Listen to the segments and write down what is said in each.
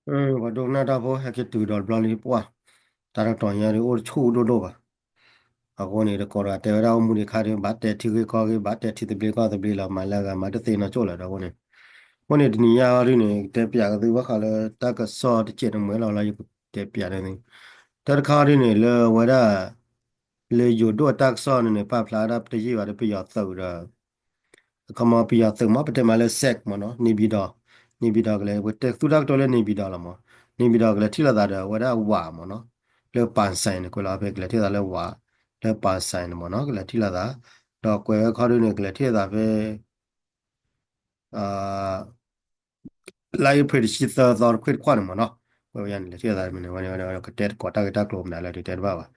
ပှၤဒိကနၣ်တၢ်ဖိ ဟဲက့ၤတုၤဒီးတဘျီလံပှၢ်, တၢ်တတီၤညါဒုး အိၣ်တဆူၣ်ဒိၣ်ဒိၣ်ဘၣ်. အဃိန့ၣ် တကိးဒီးတဲဝဲဒၣ်အိၣ်မူဒံးခါဒုး ဘၣ်တဲထံဂ့ၢ်ကီၢ်ဂ့ၢ် ဘၣ်တဲထံသဘျ့ကီၢ်သဘျ့လီၤ မၤလၢအဂၤမၤတသ့နီၢ်ကၠိၣ်လၢၤဒီးအဃိန့ၣ်, အဃိန့ၣ် တနံၤညါအီၤဒုးန့ၣ် ကတဲပၠးကသုဘၣ်ဃးလၢတၢ်ကစီၣ်တစဲးတမှဲၤလီၤလၢယကတဲပၠးန့ၣ်, တၢ်တခါအီၤဒုးန့ၣ် လၢအဝဲဒၣ် လၢယိၤဒိၣ်အတၢ်ကစီၣ်န့ၣ်န့ၣ် ပာ်ဖျါဒၣ်ပတယံာ်ဘၣ်ဒီးပယီၤသုးဒီး ခီမီ ပယီၤသုးမ့ၢ် ပတဲမးလၢ စဲးမ့ၢ်နီၤ နေပြည်တော်, နေပြည်တော် ကလဲၤ ပတဲသူတၢ်ကတိၤလၢ နေပြည်တော် လီၤမး, နေပြည်တော် ကလဲၤထံၣ်လိာ်သးဒီးအဝဲဒၣ်ဝးမ့ၢ်နီၤ, လၢပၣ်စဲးန့ၣ် ကွဲးလီၤဖဲကလဲၤထံၣ်သးလၢဝး, လၢပၣ်စဲးန့ၣ်မ့ၢ်နီၤ ကလဲၤထံၣ်လိာ်သး, ဒီးကွဲးဝဲခီဒုးန့ၣ် ကလဲၤထံၣ်လိာ်သးဖဲ လါအ့ဖြ့ၣ်တဆံသၢသီတခွ့ၣ်တခွးန့ၣ်မ့ၢ်နီၤ, ဝဲန့ၣ် လဲၤထံၣ်လိာ်သးမ့ၢ်န့ၣ် ဝဲန့ၣ် ကတဲသကိးတၢ်ဂ့ၢ်တၢ်ကျိၤမနုၤလၢဒုးတဲတဘၣ်ဘၣ်.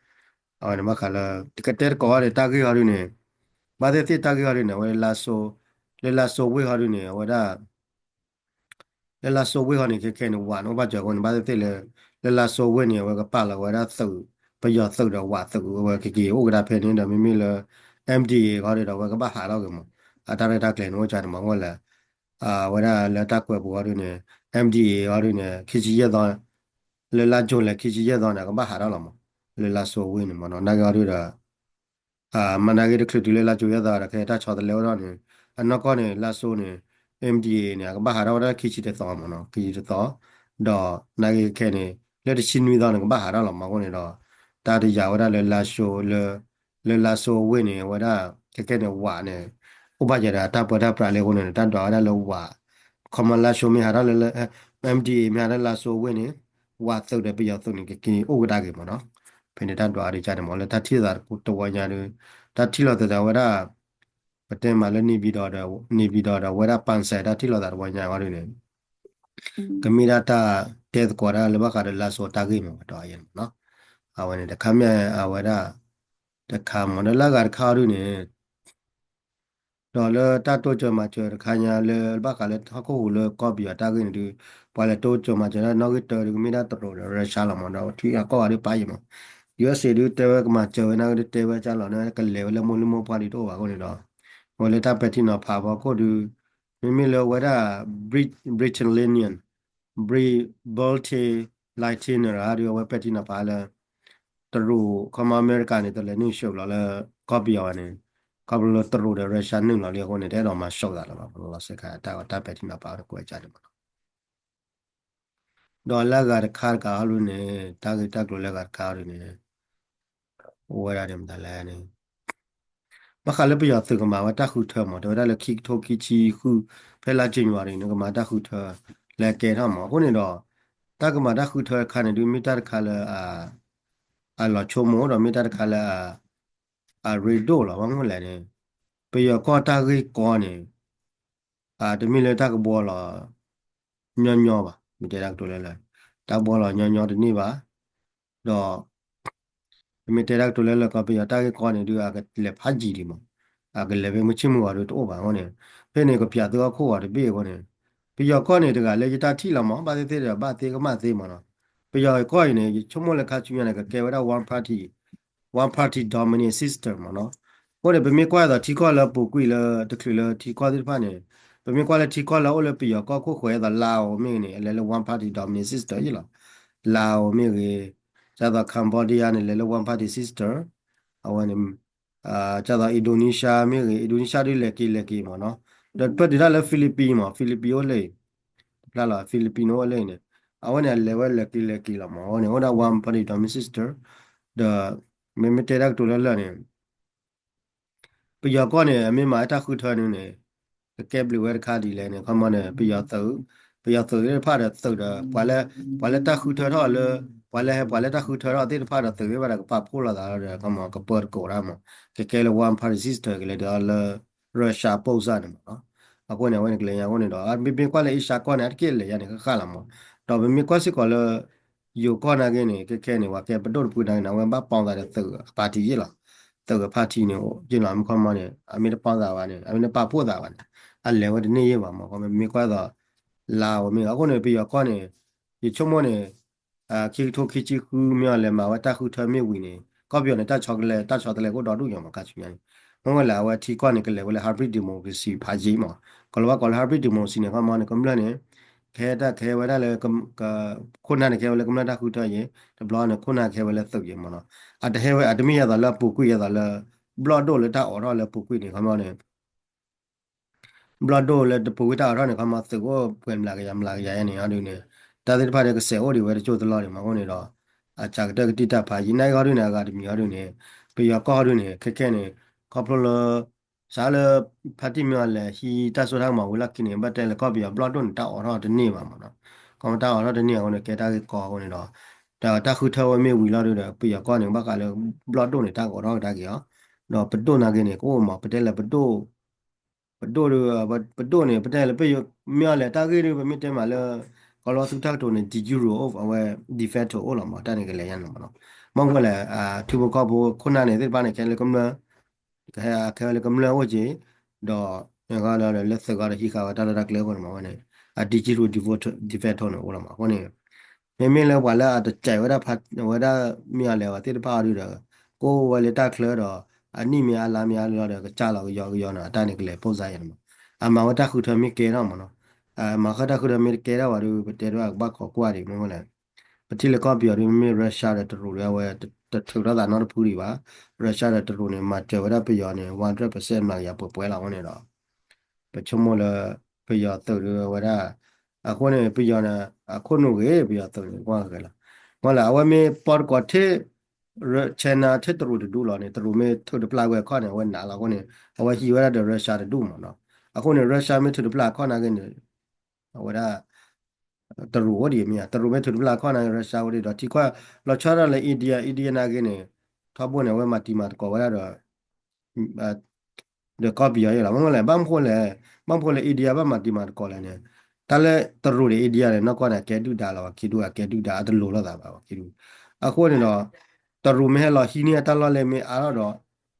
အဝဲန့ၣ်ဘၣ်ဃးလၢ ကတဲသကိးဝဲဒီးတၢ်ဂ့ၢ်ဟီဒုးန့ၣ်, ဘၣ်သ့ၣ်သ့ၣ်တၢ်ဂ့ၢ်ဟီဒုးန့ၣ် အဝဲလၢ လၢလါစိၤဝ့ၢ်ဟီဒုးန့ၣ် အဝဲဒၣ် လၢလါစိၤဝ့ၢ်ဟီန့ၣ် ခဲခဲန့ၣ် ဝးန့ၣ်အိၣ်ဘၣ်စၢၤအဃိန့ၣ် ဘၣ်သ့ၣ်သ့ၣ်လၢ လၢလါစိၤဝ့ၢ်န့ၣ် အဝဲကပာ်လီၤဝဲဒၣ်သုး, ပယီၤသုးဒီးဝးသုး အဝဲကက့ၤအိၣ်ကဒါဖဲန့ၣ်ဒီး မ့မ့ၢ်လၢ MDAA ဟီဒုးဒီး အဝဲကဘၣ်ဟးထီၣ်က့ၤမး, အတၢ်ရဲၣ်တၢ်ကျဲၤန့ၣ်အိၣ်ကန့ၣ်မး အဃိလဲၣ်, အဝဲဒၣ်လၢတၢ်ကွဲးပူၤဟီဒုးန့ၣ် MDAA ဟီဒုးန့ၣ် ခံဆံယဲၢ်သီ, လၢလါကၠိၤလဲၣ် ခံဆံယဲၢ်သီန့ၣ် အကဘၣ်ဟးထီၣ်လီၤမး, လၢလါစိၤဝ့ၢ်န့ၣ်မးနီၤ နာ်က့ဟီဒုးဒီး မၤနာ်က့တချုးတုၤလၢလါကၠိၤယဲၢ်သီဒီး ခဲအံၤတၢ်ဆီတလဲအိၣ်ထီၣ်န့ၣ်, အနီၢ်ကီၢ်န့ၣ် လါစိၤန့ၣ် MDAA န့ၣ် အကဘၣ်ဟးထီၣ်ဝဲဒၣ်ခံဆံတသီမးနီၤ ခံဆံတသီ, ဒီးနာ်က့ခဲခဲန့ၣ် လၢတဆံနွံသီန့ၣ် ကဘၣ်ဟးထီၣ်လီၤမးအဃိန့ၣ်ဒီး တၢ်တယာ်ဝဲဒၣ်လၢလါစိၤ လၢ လၢလါစိၤဝ့ၢ်န့ၣ် အဝဲဒၣ် ခဲခဲန့ၣ် ဝးန့ၣ် အိၣ်ဘၣ်ယၤဒီးတၢ်ပၢတၢ်ပြးလံအဃိန့ၣ် တၢ်ဒွးဝဲဒၣ်လၢဝး, ခီမီလါစိၤမ့ၢ်ဟးထီၣ်လၢ MDAA မ့ၢ်ဟးထီၣ်လၢလါစိၤဝ့ၢ်န့ၣ် ဝးသုးဒီးပယီၤသုးန့ၣ် ကက့ၤအိၣ်ကဒါက့ၤမးနီၤ, ဖဲန့ၣ်တၢ်ဒွးအီၤဒုးကန့ၣ်မး လၢတၢ်ထံၣ်လိာ်သးတဝီညါဒီး တၢ်ထံၣ်လိာ်သးဝဲဒၣ် ပတဲမးလၢ နေပြည်တော် ဒီး နေပြည်တော် ဒီးဝဲဒၣ် ပၣ်စဲး တၢ်ထံၣ်လိာ်သးတဝီညါအီၤဒုးန့ၣ် ကမ့ၢ်ဒၣ်တၢ်တဲသကိးတၢ်လၢဘၣ်ဃးဒီးလါစိၤတၢ်ဂ့ၢ်မး ပတဲအီၤယဲန့ၣ်မးနီၤ, အဝဲန့ၣ်တခါမ့ၢ်အဝဲဒၣ် တခါမး ဒီးလၢအဂၤတခါအီၤဒုးန့ၣ် ဒီးလၢတၢ်တိစၢၤမၤစၢၤတခါညါလၢဘၣ်ဃးလၢဟီၣ်ခိၣ်ဟူးလၢကီၢ်ပယီၤတၢ်ဂ့ၢ်န့ၣ်ဒုး ပှၤလဲၤတိစၢၤမၤစၢၤတၢ်နီၣ်ဂံၢ်တၢဒုး ကမ့ၢ်ဒၣ်တရူးဒီး Russia လီၤမး ဒီးထံဂၤကီၢ်ဂၤဒုးပာ်ယဲမး USA ဒုးတဲဝဲကမၤစၢၤဝဲန့ၣ်ဒုးတဲဝဲကၢ်လီၤ ကလဲၤဝဲလၢမိၢ်လုၢ်မိၢ်ပှၢ်ဒုးတအိၣ်ဘၣ်အဃိန့ၣ်ဒီး အဝဲလၢတၢ်ပဲာ်ထံနီၤဖးဖီခိၣ်ဒုး မ့မ့ၢ်လၢဝဲဒၣ် Brit- Britannullion, Brit- Britannullion ဒုး အဝဲပဲာ်ထံနီၤဖးလၢ တရူး ခီမီအမဲရကၤန့ၣ် တလဲၤနုာ်ဆှၢလီၤလၢ ကီၢ်ပယီၤဘၣ်န့ၣ် ခီဖျိလၢတရူးဒီး Russia နုာ်လီၤလံအဃိန့ၣ် တအဲၣ်ဒိးမၤဆှီသးလၢၤဘၣ် ပလီၢ်စ့ၢ်ကီး တၢ်ပဲာ်ထံနီၤဖးအီၤတကွဲးကန့ၣ်မးနီၤ ဒီးလၢအဂၤတခါတကးဟီဒုးန့ၣ် တၢ်ဂ့ၢ်တၢ်ကျိၤလၢအဂၤတခါဟီဒုးန့ၣ် အိၣ်ဝဲဒၣ်ဒ်မတၤလဲၣ်န့ၣ် ဘၣ်ဃးလၢပယီၤသုးကမၤဝဲတၢ်ဃုထၢမး တဲဝဲဒၣ်လၢခံကထိခံဆံဃု ဖဲလါ January န့ၣ် ကမၤတၢ်ဃုထၢ လၢကဲထီၣ်မး အဃိန့ၣ်ဒီး တၢ်ကမၤတၢ်ဃုထၢတခါန့ၣ်ဒုး မ့ၢ်တၢ်တခါလၢ အလီၤဆိကမိၣ်ဒီးမ့ၢ်တၢ်တခါလၢ အရ့ဒိၣ်လီၤ ဘၣ်မနုၤလဲၣ်န့ၣ် ပယီၤကီၢ်တၢ်ဂ့ၢ်ကီန့ၣ် တမ့ၢ်လၢတၢ်ကဘှီလီၤ ညီညီဘၣ် မ့ၢ်တဲတၢ်ကတိၤလၢလၢ တၢ်ဘှီလီၤညီညီတန့ၢ်ဘၣ် ဒီး ပမ့ၢ်တဲတၢ်ကတိၤလၢလၢကီး ပယီၤတၢ်ဂ့ၢ်ကီန့ၣ်ဒုး အကလဲၤဖးယံာ်ဒံးမး အကလဲၤဖဲမုၢ်ဆ့ၣ်မုၢ်ဂီၤဒုးတအိၣ်ဘၣ်အဃိန့ၣ် ဖဲန့ၣ်ကပျးသုဟီၣ်ခိၣ်ဂီၤတဘ့ၣ်အဃိန့ၣ် ပယီၤကီၢ်န့ၣ်တဂၤလၢယတၢ်ထံၣ်လီၤမး ဘၣ်သ့ၣ်သ့ၣ်ဒီးဘၣ်သ့ကမၣ်သ့မးနီၤ ပယီၤကီၢ်အံၤန့ၣ် ယဆိကမိၣ်လၢခါဆူညါန့ၣ် ကကဲဝဲဒၣ် one party one party dominant system မးနီၤ အဃိန့ၣ် ပမ့ၢ်ကွၢ်အသိးထံကီၢ်လၢပူၤကွံာ်လၢတချုးလၢထံကီၢ်သ့ၣ်တဖၣ်န့ၣ် ပမ့ၢ်ကွၢ်လၢထံကီၢ်လၢအိၣ်လၢပယီၤကီၢ်ခိၣ်ဃဲအသိး Lao မ့ၢ်ဂ့ၤန့ၣ် အလဲၤလၢ one party dominant system ယ့ၣ်လီၤ Lao မ့ၢ်ဂ့ၤ ဒ်သိး Cambodia န့ၣ် လဲၤလၢ one party system အဝဲန့ၣ် ဒ်သိး Indonesia မ့ၢ်ဂ့ၤ Indonesia ဒုးလဲၤက့ၤလဲၤက့ၤမးနီၤ ဒီးပတုာ်တၢ်လၢ Philippines မး Philippines အိၣ်လၢ တဖျါလီၤ Philippines န့ၣ်အိၣ်လၢန့ၣ် အဝဲန့ၣ် အလဲၤဝဲလဲၤက့ၤလဲၤက့ၤလီၤမး အဝဲန့ၣ် အိၣ်ဒၣ် one party dominant system ဒီး မ့မ့ၢ်တဲတၢ်ကတိၤလၢလၢာ်န့ၣ် ပယီၤကီၢ်န့ၣ် အမ့ၢ်မၤတၢ်ဃုထၢန့ၣ်န့ၣ် ကကဲဘျုးဝဲတခါဒ်လဲၣ်န့ၣ် ခီမီန့ၣ် ပယီၤသုး ပယီၤသုးသ့ၣ်တဖၣ်ဒီးသုးဒီး ပှၤလၢ ပှၤလၢတၢ်ဃုထၢထီၣ်လၢ ပှၤလၢဟဲပှၤလၢတၢ်ဃုထၢထီၣ်သ့ၣ်တဖၣ်ဒီးသုးသ့ၣ်တဖၣ်ဒီး ကပာ်ဖှိၣ်လိာ်သးဒီး ခီမီ ကပၢတကိးတၢ်မး ကကဲလၢ one party system ကလဲၤဒ်သိးလၢ Russia ပူစၢ်န့ၣ်မးနီၤ အဃိန့ၣ် အဝဲန့ၣ်ကလဲၤညါအဃိန့ၣ်ဒီး မ့မ့ၢ်ကွၢ်လၢ Asia ကီၢ်န့ၣ် အတက့ၢ်လဲၤယါန့ၣ် ဃၣ်ဃၣ်လီၤမး ဒီးပမ့ၢ်ကွၢ်စ့ၢ်ကီးလၢ ယိၤကီၢ်နာ်က့န့ၣ် ခဲခဲန့ၣ် ပှၤကဲပဒိၣ်တဖုနာ်က့န့ၣ် အဝဲဘၣ်ပီသးဒီးသုးအ party ယ့ၣ်လီၤ. သုးအ party န့ၣ် ယ့ၣ်လီၤ မ့ၢ်ခီမီန့ၣ် အမ့ၢ်တပီသးဘၣ်န့ၣ် အမ့ၢ်တပီသးဘၣ်န့ၣ် အလဲၤဝဲတန့ၢ်ယ့ၣ်ဘၣ်မး ခီမီမ့ၢ်ကွၢ်သိး လါဧိၤမ့ၢ်ဂ့ၤ အဃိန့ၣ် ပယီၤကီၢ်န့ၣ် ယဆိကမိၣ်န့ၣ် ခံကထိခံဆံဃုမ့ၢ်အီၤလဲၤမၤဝဲတၢ်ဃုထၢမ့ၢ်ဝံၤန့ၣ် ကီၢ်ပယီၤန့ၣ် တၢ်ဆီတလဲ တၢ်ဆီတလဲကအိၣ်ဒီဒူၣ်ညါမး ခါဆူညါန့ၣ် မ့ၢ်ဝဲလၢအဝဲထံကီၢ်န့ၣ် ကလဲၤဝဲလၢ hybrid democracy ဖးယံာ်မး ကလီၤဘၣ်ကိးလၢ hybrid democracy န့ၣ် ခီမီန့ၣ် ကမျၢၢ်န့ၣ် ကဟဲတၢ်ကဟဲဝဲဒၣ်လၢ ခိၣ်နၢ်န့ၣ် ကဟဲဝဲလၢကမျၢၢ်တၢ်ဃုထၢယ့ၣ်, တဘျီန့ၣ် ခိၣ်နၢ်ကဟဲဝဲလၢသုးယ့ၣ်မ့ၢ်နီၤ. အတဟဲဝဲ အတမ့ၢ်ယသးလၢအပူၤကွံာ်ယသးလၢ ဘျီၣ်ဒိၣ်လၢတၢ်အိးထီၣ်လၢပူၤကွံာ်န့ၣ် ခီမီန့ၣ် ဘျီၣ်ဒိၣ်လၢတပူၤကွံာ်တၢ်အိးထီၣ်န့ၣ် ခီမီသုးအိၣ်ပှဲၤမျးကယၤမျးကယၤယဲန့ၣ် အီၤဒုးန့ၣ် တၢ်သ့ၣ်တဖၣ်န့ၣ် ကစဲးအိၣ်ဒံးဝဲတကၠိၢ်တလီၢ်ဒံးမးအဃိန့ၣ်ဒီး အစှၤကတၢၢ်ကတံၢ်တၢ်ဖးယံာ်နာ်က့ဟီဒုးန့ၣ် အဂၤတမံၤဟီဒုးန့ၣ် ပယီၤကီၢ်ဟီဒုးန့ၣ် ခဲခဲန့ၣ် ခီဖျိလၢ စးလၢ ဖါတံၢ်မ့ၢ်အီၤလဲၤဟံးတၢ်စိတၢ်ကမီၤဝံၤလီၢ်ခံန့ၣ် ဘၣ်တဲလၢကီၢ်ပယီၤဘျီၣ်ဒိၣ်န့ၣ် တၢ်အိးထီၣ်တန့ၢ်ဘၣ်မးနီၤ. ခီမီတၢ်အိးထီၣ်တန့ၢ်အဃိန့ၣ် ကဲတၢ်ဂ့ၢ်ကီအဃိန့ၣ်ဒီး တၢ်ဃုထၢဝဲမ့ၢ်ဝံၤလီၤဒုးဒီး ပယီၤကီၢ်န့ၣ် ဘၣ်ဃးလၢဘျီၣ်ဒိၣ်န့ၣ် တၢ်ကအိးထီၣ်ကဒါက့ၤအီၤ ဒီးပဒိၣ်နာ်က့န့ၣ် ကအိၣ်မး ပတဲလၢပဒိၣ် ပဒိၣ်ဒုး ပဒိၣ်န့ၣ် ပတဲလၢပယီၤ မ့ၢ်အီၤလဲၤတၢ်ဂ့ၢ်ဒုး ပမ့ၢ်တဲမးလၢ ကီၢ်လီၤသူတၢ်ကတိၤန့ၣ် de jure အိၣ်အဝဲ de facto အိၣ်လီၤမး တၢ်န့ၣ်ကလဲၤညါန့ၣ်မးနီၤ. မ့ၢ်ဝဲလဲၣ် ထံဖိကီၢ်ဖိခိၣ်နၢ်န့ၣ်သ့ၣ်တဖၣ်န့ၣ် ခဲလၢကမျၢၢ် ကဟဲ ခဲလၢကမျၢၢ်အိၣ်က့ၤ ဒီး လၢသုးဂီၢ်ဒီးဟံးဃာ်ဝဲတၢ်လီၢ်တၢ်ကျဲအဃိန့ၣ်မးဝဲန့ၣ် အ de jure de facto န့ၣ်အိၣ်လီၤမး အဃိန့ၣ် မ့မ့ၢ်လၢပှၤလၢအတစဲးဝဲဒၣ်ဖး ဝဲဒၣ်မ့ၢ်အီၤလဲၤဝဲသ့ၣ်တဖၣ်အီၤဒုးဒီး ကအိၣ်ဝဲလၢတၢ်ချၢဒီး အနံၣ်မ့ၢ်အါလါမ့ၢ်အါလီၤဒီး ကစၢ်လီၤကယီကယီန့ၣ် အတၢ်န့ၣ်ကလဲၤပိၢ်စါယဲန့ၣ်မး အမၤဝဲတၢ်ဃုထၢမ့ၢ်ကဲထီၣ်မးနီၤ မၤဃုာ်တၢ်ဃုထၢမ့ၢ်တကဲထီၣ်ဘၣ်ဒီး ပတဲဒၣ်ကဘၣ်ခိးကွၢ်ဒံးမ့ၢ်ဝဲလဲၣ် ပထံၣ်လၢကီၢ်ပယီၤဒုး မ့မ့ၢ် Russia ဒီးတရူးဒီး အဝဲတထုးထီၣ်သးနီတဖုဒံးဘၣ် Russia ဒီးတရူးန့ၣ် မၤစၢၤဝဲဒၣ်ပယီၤန့ၣ် one hundred percent မျးကယၤပှဲၤပှဲၤလီၤအဃိန့ၣ်ဒီး ပဆိကမိၣ်လၢ ပယီၤသုးဒုးဝဲဒၣ် အဃိန့ၣ် ပယီၤန့ၣ် အခိၣ်နူာ်ဂ့ၤ ပယီၤသုးန့ၣ် ကွၢ်ဂ့ၤလီၤ မ့ၢ်လဲၣ် အဝဲမ့ၢ်ပီၢ်တကိးထံၣ် China ထံၣ်တရူးတဒူလီၤန့ၣ် တရူးမ့ၢ်ထုးတပျၢ်ဝဲအခီၣ်န့ၣ် အဝဲနာ်လီၤအဃိန့ၣ် အဝဲဟံးဝဲဒၣ်ဒီး Russia တဒူမးနီၤ အဃိန့ၣ် Russia မ့ၢ်ထုးတပျၢ်အခီၣ်နာ်က့န့ၣ် အဝဲဒၣ် တရူးအိၣ်ဒံးမ့ၢ်ဧါ တရူးမ့ၢ်ထုးတပျၢ်အခီၣ်နာ်က့ Russia အိၣ်ဒံးဒီး ထံကီၢ်လီၤဆီဒၣ်လၢ India India နာ်က့န့ၣ် ထီဘိန့ၣ် အဝဲမၤတံၤမၤသကိးဝဲဒၣ်ဒီး ဒီးကီၢ်ပယီၤအံၤလီၤ မ့ၢ်လဲၣ် ဘၣ်မနုၤလဲၣ် ဘၣ်မနုၤလဲၣ် India ဘၣ်မၤတံၤမၤသကိးလဲၣ်န့ၣ် တၢ်လၢတရူးဒီး India န့ၣ် နီၢ်ကီၢ်န့ၣ် အကဲဒုၣ်ဒါလီၤ ပှၤခံဒူၣ်အကဲဒုၣ်ဒါ အတလိၤလိာ်သးဘၣ် ပှၤခံဒူၣ် အဃိန့ၣ်ဒီး တရူးမ့ၢ်ဟဲလီၤဟံးန့ၢ်အတၢ်လီၢ်လဲၢ်မ့ၢ်အါထီၣ်ဒီး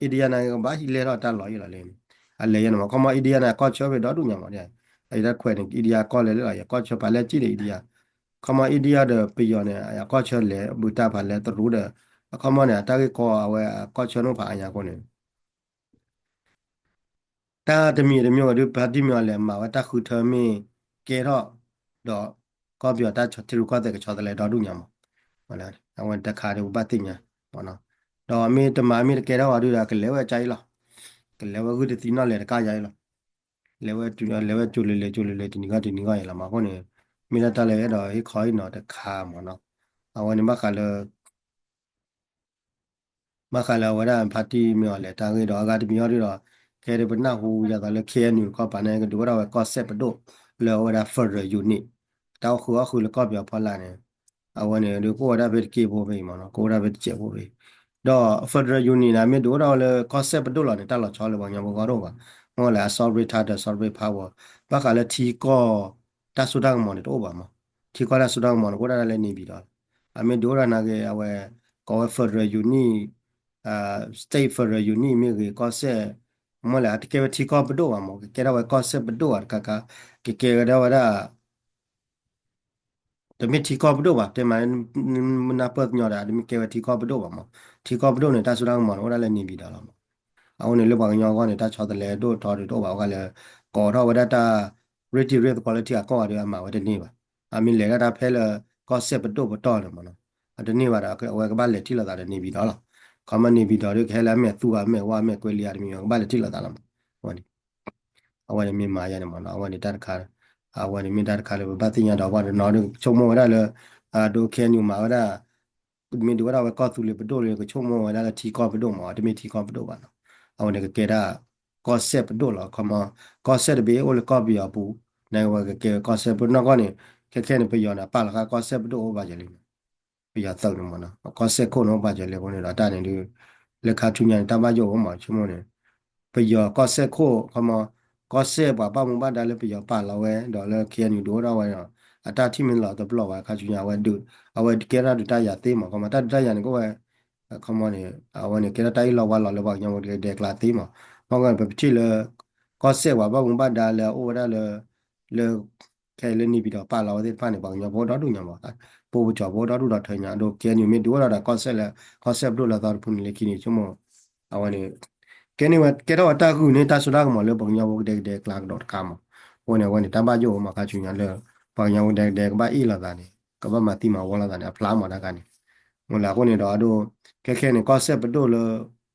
India န့ၣ် ကဘၣ်ဟံးလဲၢ်ထီၣ်တၢ်လီၢ်အံၤလီၤလဲၣ်န့ၣ် အလဲၤယဲန့ၣ်မး ခီမီ India န့ၣ် အကီၢ်ဆၢဖဲဒီဒူၣ်ညါမး အံၤတၢ်ခွဲးန့ၣ် India အကီၢ်လဲၤလၢလီၤ ယကီၢ်ဆၢပာ်လၢကံၣ်ဒီး India ခီမီ India ဒီးပယီၤန့ၣ် အကီၢ်ဆၢလဲၤ ဘုးတၢ်ဖးလဲၤတရူးဒီး အခီမီန့ၣ် အတၢ်ဂ့ၢ်ကီအဝဲအကီၢ်ဆၢနီၣ်ဖးအါညါအဃိန့ၣ် တၢ်တမံၤတမံၤဝဲဒုး ဖါတံၢ်မ့ၢ်အီၤလဲၤမၤဝဲတၢ်ဃုထၢမ့ၢ်ကဲထီၣ် ဒီးကီၢ်ပယီၤတၢ်ထံရူၢ်ကီၢ်သဲးကဆီတလဲဒီဒူၣ်ညါမး အဝဲတခါဒီးပဘၣ်သ့ၣ်ညါ ဒီးမ့ၢ်တမၤမ့ၢ်တကဲထီၣ်ဝဲဒုးဒီး ကလဲၤဝဲအကါအံၤလီၤ ကလဲၤဝဲဂုၢ်တသံနီၣ်လဲၤတကါယါအံၤလီၤ လဲၤဝဲ လဲၤဝဲကၠိလၢလဲၤကၠိလၢလဲၤတနံၤဂီၢ်တနံၤဂီၢ်အံၤလီၤမး အဃိန့ၣ် မ့ၢ်ဒၣ်တၢ်လၢအဲၣ်ဒိးဟ့ၣ်ခီဟ့ၣ်နီၤတခါမးနီၤ အဝဲန့ၣ်ဘၣ်ဃးလၢ ဘၣ်ဃးလၢအဝဲဒၣ်ဖါတံၢ်မ့ၢ်အီၤလဲၤတၢ်ဂ့ၢ်ဒီး အဂၤတမံၤအီၤဒုးဒီး ခဲဒုးပနၢ်ဟူယသးလၢ K N U တခီပၤန့ၣ် ကဒုးအိၣ်ထီၣ်ဝဲကီၢ်စဲၣ်ပဒိၣ် လၢအဝဲဒၣ် federal unit တၢ်အိၣ်ဃုာ်အီၣ်ဃုာ်လၢကီၢ်ပယီၤဖီလာ်န့ၣ် အဝဲန့ၣ်ဒုးကအိၣ်ဝဲဒၣ်ဖဲတက့ၢ်ဖိဖဲအံၤမးနီၤ ကအိၣ်ဝဲဒၣ်ဖဲတစဲးဖိဖဲအံၤ ဒီး federal unit န့ၣ် မ့ၢ်ဒုးအိၣ်ထီၣ်ဝဲလၢကီၢ်စဲၣ်ပဒိၣ်လီၤန့ၣ် တၢ်လီၤဆီလၢပှၤကညီဖိဂီၢ်တအိၣ်ဘၣ် မ့ၢ်ဝဲလၢအ sovereign title sovereign power ဘၣ်ဃးလၢထံကီၢ် တၢ်စိတၢ်ကမီၤန့ၣ်တအိၣ်ဘၣ်မး ထံကီၢ်တၢ်စိတၢ်ကမီၤန့ၣ် ကအိၣ်ဒၣ်လၢန့ၣ်ပၠံၤဒီး အမ့ၢ်ဒုးအိၣ်ထီၣ်နာ်က့ အဝဲ ကိးဝဲ federal unit state federal unit မ့ၢ်ဂ့ၤ ကီၢ်စဲၣ် မ့ၢ်လဲၣ် အတကဲဝဲထံကီၢ်ပဒိၣ်ဘၣ်မး ကကဲထီၣ်ဝဲကီၢ်စဲၣ်ပဒိၣ်ဘၣ်တခါခါ ကကဲဝဲဒၣ်ဝဲဒၣ် တမ့ၢ်ထံကီၢ်ပဒိၣ်ဘၣ် တဲမး နၢ်ပၢၢ်သညီဒီး တမ့ၢ်ကဲဝဲထံကီၢ်ပဒိၣ်ဘၣ်မး ထံကီၢ်ပဒိၣ်န့ၣ် တၢ်စိတၢ်ကမီၤန့ၣ် အိၣ်ဒၣ်လၢန့ၣ်ပၠံၤဒီးလီၤမး အဃိန့ၣ်လၢပှၤကညီအဂီၢ်န့ၣ် တၢ်ဆီတလဲဒိၣ်ထီဒုးတအိၣ်ဘၣ် အဂၤလၢ ကိးထီၣ်ဝဲဒၣ်တၢ် ရ့တံၤရ့သကိးလၢထံဂၤကီၢ်ဂၤဒီး အမၤဝဲတန့ၢ်ဘၣ် အမ့ၢ်လဲၤဒၣ်တၢ်ဖဲလၢ ကီၢ်စဲၣ်ပဒိၣ်ပတီၢ်န့ၣ်မးနီၤ အတန့ၢ်ဘၣ်ဒီး အဝဲကဘၣ်လဲၤထံၣ်လိာ်သးဒီးန့ၣ်ပၠံၤဒီးလီၤ ခီမီန့ၣ်ပၠံၤဒီးဒုးကဟဲလၢအမဲာ်သူဂၤအမဲာ်ဝါအမဲာ်ကွဲလံဧါတမံၤ ကဘၣ်လဲၤထံၣ်လိာ်သးလီၤမး အဝဲန့ၣ် အဝဲန့ၣ်မ့ၢ်မၤယါန့ၣ်မးနီၤ အဝဲန့ၣ်တၢ်တခါ အဝဲန့ၣ်မ့ၢ်တၢ်တခါလၢပဘၣ်သ့ၣ်ညါဒီး ပှၤတနီၤဒုးကဆိကမိၣ်ဝဲဒၣ်လၢ ဒိ K N U မၤဝဲဒၣ် မ့ၢ်ဒုးဝဲဒၣ်ဝဲကီၢ်သူလ့ၤပဒိၣ်လၢကဆိကမိၣ်ဝဲဒၣ်လၢထံကီၢ်ပဒိၣ်မး တမ့ၢ်ထံကီၢ်ပဒိၣ်ဘၣ်နီၤ အဝဲန့ၣ်ကကဲဒၣ် ကီၢ်စဲၣ်ပဒိၣ်လီၤ ခီမီ ကီၢ်စဲၣ်တဘ့ၣ်အိၣ်လၢကီၢ်ပယီၤပူၤ နဝဲကကဲကီၢ်စဲၣ်ပဒိၣ်နီၢ်ကီၢ်န့ၣ် ခဲခဲန့ၣ် ပယီၤန့ၣ် ပာ်လီၤဃာ်ကီၢ်စဲၣ်ပဒိၣ်အိၣ်ဘၣ်ယၤလံ ပယီၤသုးန့ၣ်မးနီၤ ကီၢ်စဲၣ်ခိၣ်န့ၣ်အိၣ်ဘၣ်ယၤလံအဃိန့ၣ်ဒီး တၢ်န့ၣ်ဒုး လၢခါဆူညါန့ၣ် တၢ်ဘၣ်ယိၣ်အိၣ်မး ဆိကမိၣ်န့ၣ် ပယီၤကီၢ်စဲၣ်ခိၣ် ခီမီ ကီၢ်စဲၣ်ပှၤဘၣ်မူဘၣ်ဒါလၢပယီၤပာ်လီၤဝဲ ဒီးလၢ K N U ဒုးအိၣ်ထီၣ်ဝဲဒီး အတၢ်ထံၣ်မ့ၢ်လီၤတပျီၢ်ဘၣ်ခါဆူညါ အဝဲဒုး အဝဲကဲထီၣ်တၢ်ဒုးတၢ်ယၤသ့မး ခီမီ တၢ်ဒုးတၢ်ယၤန့ၣ်ကအိၣ်ဝဲ ခီမီန့ၣ် အဝဲန့ၣ် ကဲထီၣ်တၢ်အ့ၣ်လိာ်ဝါလိာ်လၢပှၤကညီဖိကဒဲကဒဲကျါသ့မး မ့ၢ်ကပထံၣ်လၢ ကီၢ်စဲၣ်ပှၤဘၣ်မူဘၣ်ဒါလၢအအိၣ်ဝဲဒၣ်လၢ လၢ ခဲအံၤလၢန့ၣ်ပၠံၤဒီးပာ်လီၤဝဲသ့ၣ်တဖၣ်န့ၣ် ပှၤကညီဖိအိၣ်ဒီဒူၣ်ညါမး ပှၤပကၠီၤဖိအိၣ်ဒီဒူၣ်ဒီထၢညါ အဒိ K N U မ့ၢ်ဒုးအိၣ်ထီၣ်ဒီးကီၢ်စဲၣ်လၢ ကီၢ်စဲၣ်ပဒိၣ်လၢသီတဖုန့ၣ်လၢခံန့ၣ် ဆိကမိၣ် အဝဲန့ၣ် ကဲန့ၢ်ဝဲ ကဲထီၣ်ဝဲတၢ်ဂုာ်န့ၢ်တၢ်စိတၢ်ကမီၤလၢပှၤကညီဖိကဒဲကဒဲကျါကဒီးတခါမး အဃိန့ၣ် အဝဲန့ၣ် တၢ်ဘၣ်ယိၣ်အိၣ်မးခါဆူညါလၢ ပှၤကညီဖိဒဲကဒဲကဘၣ်အ့ၣ်လိာ်သးန့ၣ် ကဘၣ်မၤသံမၤဝီလိာ်သးန့ၣ် အဖျါမးတၢ်ခါန့ၣ်, မ့ၢ်လၢအဃိန့ၣ်ဒီး အဒိ ခဲခဲန့ၣ် ကီၢ်စဲၣ်ပဒိၣ်လၢ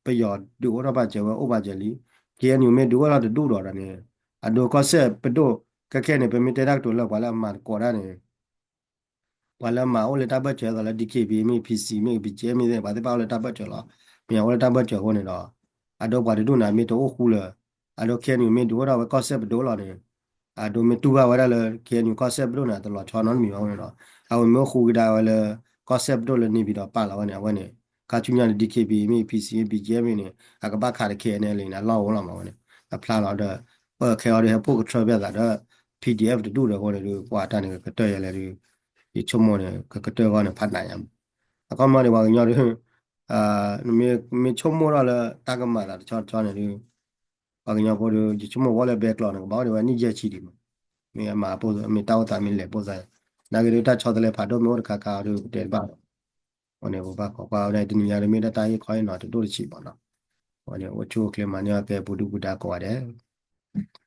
ပယီၤဒုးအိၣ်ထီၣ်ဘၣ်စၢၤဝဲအိၣ်ဘၣ်စၢၤလံ, ခဲအံၤန့ၣ် မ့ၢ်ဒုးအိၣ်ထီၣ်တဒူၣ်ဒီးန့ၣ် အဒိကီၢ်စဲၣ်ပဒိၣ် ခဲခဲန့ၣ် ပမ့ၢ်တဲတၢ်ကတိၤလၢပှၤလၢအမၤသကိးတၢ်န့ၣ် ပှၤလၢအမၤအိၣ်လၢတၢ်ဘၢၣ်စၢၤအသိးလၢ DKBA မ့ၢ် PC မ့ၢ် BGF မ့ၢ်သ့ၣ် ပှၤသ့ၣ်တဖၣ်အိၣ်လၢတၢ်ဘၢၣ်စၢၤလီၤ. မ့ၢ်အအိၣ်လၢတၢ်ဘၢၣ်စၢၤအဃိန့ၣ်ဒီး အဒိပှၤတဒူၣ်န့ၣ် မ့ၢ်တအိၣ်ဃူလၢၤ, အဒိ ခဲအံၤန့ၣ် မ့ၢ်ဒုးအိၣ်ထီၣ်ဝဲကီၢ်စဲၣ်ပဒိၣ်လီၤန့ၣ် အဒိမ့ၢ်တူၢ်ဘၣ်ဝဲဒၣ်လၢ ခဲအံၤ ကီၢ်စဲၣ်ပဒိၣ်န့ၣ် အတလီၤဆီနီတမံၤဘၣ်အဃိန့ၣ်ဒီး အဝဲမ့ၢ်အိၣ်ဃူကဒါဝဲလၢ ကီၢ်စဲၣ်ပဒိၣ်လၢ နေပြည်တော် ပာ်လီၤဝဲန့ၣ် အဝဲန့ၣ် ခါဆူညါန့ၣ် DKBA မ့ၢ် PC မ့ၢ် BGF မ့ၢ်န့ၣ် အကဘၣ်ခးတခဲအံၤန့ၣ်လံန့ၣ် အလီၢ်အိၣ်လီၤမးဝဲန့ၣ် အဖျါလီၤဒီး ပၢၢ်ခဲအံၤဒီး ဟဲဖှိၣ်ကထြၢဖျဲးသးဒီး PDF တဒူၣ်ဒီးအဃိန့ၣ်ဒီး ပှၤတၢ်န့ၣ်ကကတၢၢ်ယဲလဲၣ်ဒီး ယဆိကမိၣ်န့ၣ် ကကတၢၢ်အဂီၢ်န့ၣ် ဖးနးညါမး. အခီပညီန့ၣ် ပှၤကညီဒီး မ့ၢ်ဆိကမိၣ်ထီၣ်လၢတၢ်ကမၤသးတဆီတဆီန့ၣ်ဒီး ပှၤကညီဖိဒီး ယဆိကမိၣ်ဝဲလၢဘဲကျိးန့ၣ် ကဘၣ်အိၣ်ဒံးဝဲနံၣ်ယဲၢ်ဆံဒံးမး, မ့ၢ်အမၤ မ့ၢ်တၢ်အိၣ်သးမ့ၢ်လဲၤပိၢ်သး, နာ်က့ဒီးတၢ်ဆီတလဲဖးဒိၣ်မ့ၢ်အိၣ်တခါခါဒီး ပတဲတဘၣ်ဘၣ်. အဃိန့ၣ် ပဘၣ်ခိးကွၢ်ဝဲဒၣ်တနံၤညါဒီးမ့ၢ်ဒၣ်တၢ်ဟ့ၣ်ခီဟ့ၣ်နီၤတဒိၣ်တဆံးဘၣ်နီၤ. အဃိန့ၣ် အိၣ်ဆူၣ်အိၣ်ချ့မၤန့ၢ်အီၤကဲပူၤဒုၣ်ပူၤဒါကိးဂၤဒဲး